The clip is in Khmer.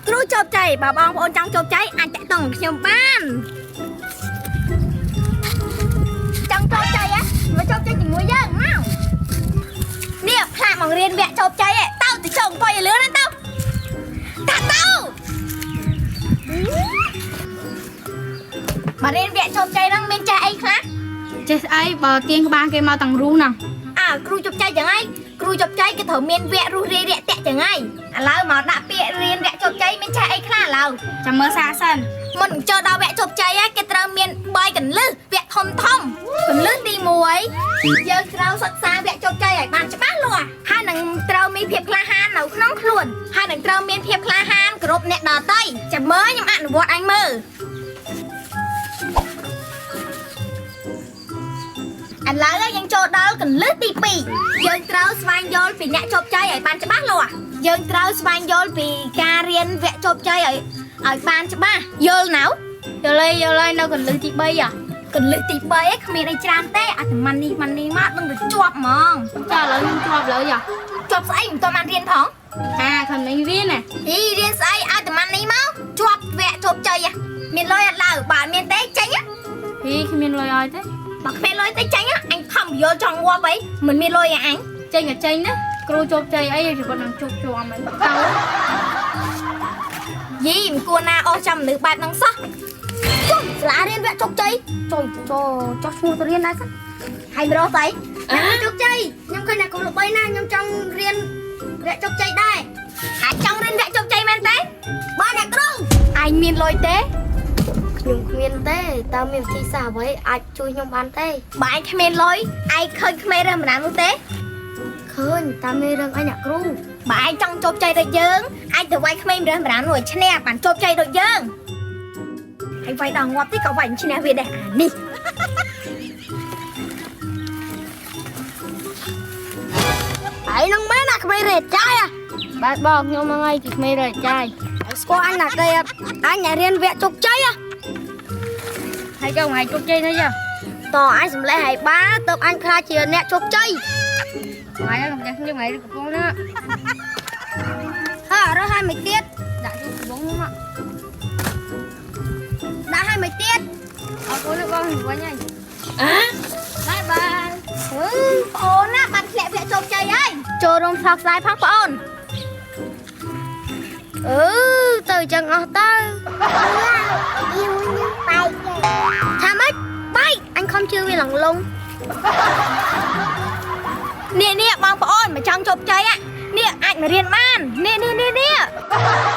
គ្រូជោគជ័យបើបងប្អូនចង់ជោគជ័យអាចតាក់ទងនឹងខ្ញុំបានចង់ជោគជ័យហ៎មកជោគជ័យជាមួយយើងមកនេះផ្លាកមករៀនវគ្គជោគជ័យឯងទៅទៅចុងអង្គុយឲ្យលឿនណាទៅតាទៅមករៀនវគ្គជោគជ័យហ្នឹងមានចេះអីខ្លះ ចេះស្អីបើទៀងក្បាលគេមកទាំងរូងហ្នឹង អើគ្រូជោគជ័យចឹងឯងគ្រូជោគជ័យគេត្រូវមានវគ្គរុះរាយរាក់ទាក់ចឹងឯងឥឡូវមកដាក់ពាក្យរៀនវគ្គជោគជ័យមានចេះអីខ្លះឥឡូវ ចាំមើលសារសិន មុននឹងចូលដល់វគ្គជោគជ័យហ្នឹងគេត្រូវមាន3កន្លឹះវគ្គធំធំកន្លឹះទី1យើងត្រូវសិក្សាវគ្គជោគជ័យឲ្យបានច្បាស់លាស់ហើយនឹងត្រូវមានភាពក្លាហាននៅក្នុងខ្លួនហើយនឹងត្រូវមានភាពក្លាហានគោរពអ្នកដទៃចាំមើលខ្ញុំអនុវត្តអញមើលឥឡូវយើងចូលដល់កន្លឹះទី2យើងត្រូវស្វែងយល់ពីអ្នកជោគជ័យឲ្យបានច្បាស់លាស់យើងត្រូវស្វែងយល់ពីការរៀនវគ្គជោគជ័យឲ្យឲ្យបានច្បាស់យល់នៅ យល់ហើយយល់ហើយនៅកន្លឹះទី3อ่ะ កន្លឹះទី3ឯងគ្មានអីច្រើនទេអាតែម៉ាន់នេះម៉ាន់នេះមកដឹងតែជាប់ហ្មង ចាឥឡូវខ្ញុំជាប់លើយ៉ា ជាប់ស្អីមិនទាន់បានរៀនផង អាខំនេះរៀនណា អីរៀនស្អីឲ្យតែម៉ាន់នេះមកជាប់វគ្គជោគជ័យហ៎មានលុយអត់ឡើយបើអត់មានទេចេញហ៎ ហ៊ីគ្មានលុយឲ្យទេ បើគ្មានលុយទេចេញហ៎អញខំយល់ចង់ងាប់អីមិនមានលុយឯអញ ចេញក៏ចេញណាគ្រូជោគជ័យអីជីវិតនឹងជោគជាំអីទៅ យីមិនគួរណាអស់ចាំមនុស្សបែបហ្នឹងសោះចុះសាលារៀនវគ្គជោគជ័យចុយចុះចុះឈ្មោះទៅរៀនដែរសិនហើយមករកស្អី ខ្ញុំជោគជ័យខ្ញុំឃើញអ្នកគ្រូល្បីណាស់ខ្ញុំចង់រៀនរកជោគជ័យដែរ អាចចង់រៀនវគ្គជោគជ័យមែនទេ បាទអ្នកគ្រូ ឯងមានលុយទេ ខ្ញុំគ្មានទេតើមានវិធីសាស្ត្រអ្វីអាចជួយខ្ញុំបានទេ បើឯងគ្មានលុយឯងឃើញក្មេងរើសម្ដាននោះទេ ឃើញតើមានរឿងអីអ្នកគ្រូ បើឯងចង់ជោគជ័យដូចយើងឯងទៅវាយក្មេងរើសម្ដាននោះឲ្យឈ្នះបានជោគជ័យដូចយើងហើយវាយដល់ងាប់តិចក៏វាយមិនឈ្នះវាដែរអានេះ ឯងនឹងមែនណាក្មេងរេចាយ បាទបងខ្ញុំមកហើយជាក្មេងរយចាយ ស្គាល់អញណាគេអត់អញអ្នករៀនវគ្គជោគជ័យ ហើយក៏ថ្ងៃជោគជ័យទៅយ៉ា តអញសម្លេះឲ្យបានទៅអញខ្លាចជាអ្នកជោគជ័យ ថ្ងៃហ្នឹងខ្ញុំខ្ញុំថ្ងៃកំពុងណា ហើយអត់រើសឲ្យមិនទៀត ដាក់ជូនកំពុងមក ដាក់ឲ្យមិនទៀត អរគុណបងវិញហើយ បាយបាយ អឺប្អូនណាបានធ្លាក់វគ្គជោគជ័យហើយចូលរួមផ្សព្វផ្សាយផងប្អូន អឺទៅចឹងអស់ទៅ យូខ្ញុំបែក ថាម៉េចបែកអញខំជឿវាឡើងលង នេះនេះបងប្អូនមិនចង់ជោគជ័យនេះអាចមករៀនបាននេះនេះនេះនេះ